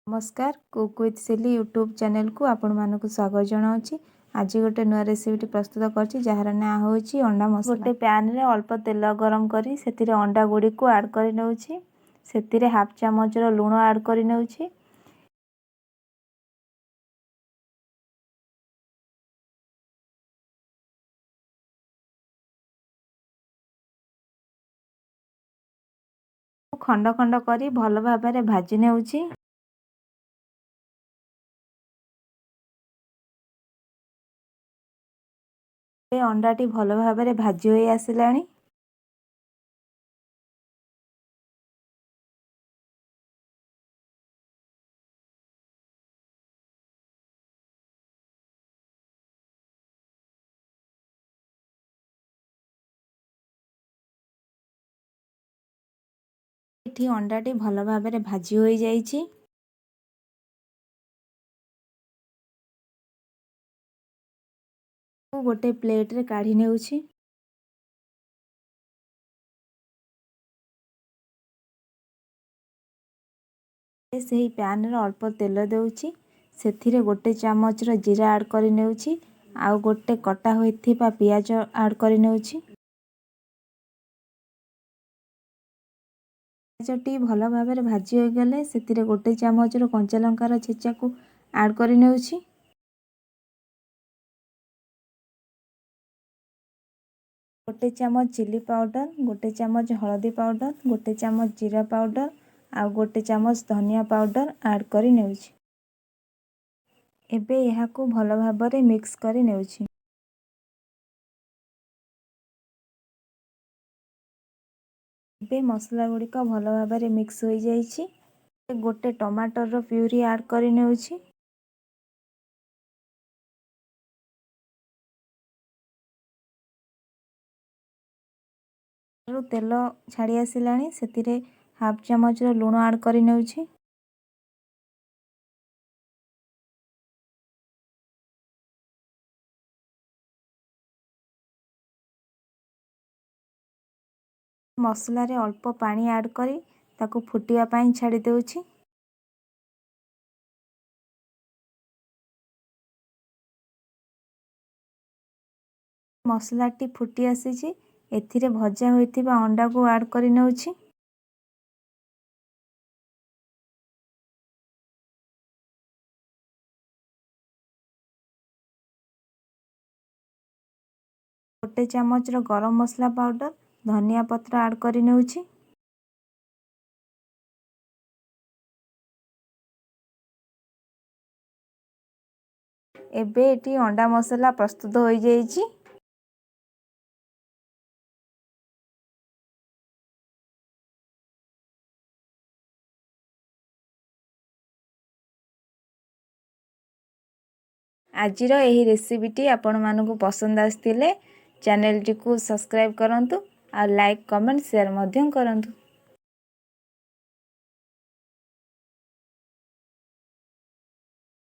ନମସ୍କାର, cook with Silli YouTube ଚ୍ୟାନେଲକୁ ଆପଣମାନଙ୍କୁ ସ୍ୱାଗତ ଜଣାଉଛି। ଆଜି ଗୋଟେ ନୂଆ ରେସିପିଟି ପ୍ରସ୍ତୁତ କରିଛି, ଯାହାର ନାଁ ହେଉଛି ଅଣ୍ଡା ମସଲା। ଗୋଟେ ପ୍ୟାନ୍ରେ ଅଳ୍ପ ତେଲ ଗରମ କରି ସେଥିରେ ଅଣ୍ଡା ଗୁଡ଼ିକୁ ଆଡ଼୍ କରି ନେଉଛି। ସେଥିରେ ହାଫ୍ ଚାମଚର ଲୁଣ ଆଡ଼୍ କରି ନେଉଛି। ଖଣ୍ଡ ଖଣ୍ଡ କରି ଭଲ ଭାବରେ ଭାଜି ନେଉଛି। ଏବେ ଅଣ୍ଡାଟି ଭଲ ଭାବରେ ଭାଜି ହୋଇ ଆସିଲାଣି। ଏଠି ଅଣ୍ଡାଟି ଭଲ ଭାବରେ ଭାଜି ହୋଇଯାଇଛି। ମୁଁ ଗୋଟେ ପ୍ଲେଟ୍ରେ କାଢ଼ି ନେଉଛି। ସେହି ପ୍ୟାନ୍ରେ ଅଳ୍ପ ତେଲ ଦେଉଛି। ସେଥିରେ ଗୋଟେ ଚାମଚର ଜିରା ଆଡ଼୍ କରି ନେଉଛି ଆଉ ଗୋଟେ କଟା ହୋଇଥିବା ପିଆଜ ଆଡ଼୍ କରି ନେଉଛି। ପିଆଜଟି ଭଲ ଭାବରେ ଭାଜି ହୋଇଗଲେ ସେଥିରେ ଗୋଟେ ଚାମଚର କଞ୍ଚା ଲଙ୍କାର ଛେଚାକୁ ଆଡ଼୍ କରି ନେଉଛି। ଗୋଟେ ଚାମଚ ଚିଲି ପାଉଡ଼ର, ଗୋଟେ ଚାମଚ ହଳଦୀ ପାଉଡ଼ର, ଗୋଟେ ଚାମଚ ଜିରା ପାଉଡ଼ର ଆଉ ଗୋଟେ ଚାମଚ ଧନିଆ ପାଉଡ଼ର ଆଡ଼୍ କରି ନେଉଛି। ଏବେ ଏହାକୁ ଭଲ ଭାବରେ ମିକ୍ସ କରି ନେଉଛି। ଏବେ ମସଲା ଗୁଡ଼ିକ ଭଲ ଭାବରେ ମିକ୍ସ ହୋଇଯାଇଛି। ଗୋଟେ ଟମାଟରର ପ୍ୟୁରି ଆଡ଼୍ କରି ନେଉଛି। ତେଲ ଛାଡ଼ି ଆସିଲାଣି, ସେଥିରେ ହାଫ୍ ଚାମଚର ଲୁଣ ଆଡ଼୍ କରି ନେଉଛି। ମସଲାରେ ଅଳ୍ପ ପାଣି ଆଡ଼୍ କରି ତାକୁ ଫୁଟିବା ପାଇଁ ଛାଡ଼ି ଦେଉଛି। ମସଲାଟି ଫୁଟି ଆସିଛି। ଏଥିରେ ଭଜା ହୋଇଥିବା ଅଣ୍ଡାକୁ ଆଡ଼୍ କରି ନେଉଛି। ଗୋଟେ ଚାମଚର ଗରମ ମସଲା ପାଉଡ଼ର, ଧନିଆ ପତ୍ର ଆଡ଼୍ କରି ନେଉଛି। ଏବେ ଏଠି ଅଣ୍ଡା ମସଲା ପ୍ରସ୍ତୁତ ହୋଇଯାଇଛି। ଆଜିର ଏହି ରେସିପିଟି ଆପଣମାନଙ୍କୁ ପସନ୍ଦ ଆସିଥିଲେ ଚ୍ୟାନେଲଟିକୁ ସବସ୍କ୍ରାଇବ୍ କରନ୍ତୁ ଆଉ ଲାଇକ୍, କମେଣ୍ଟ, ସେୟାର ମଧ୍ୟ କରନ୍ତୁ।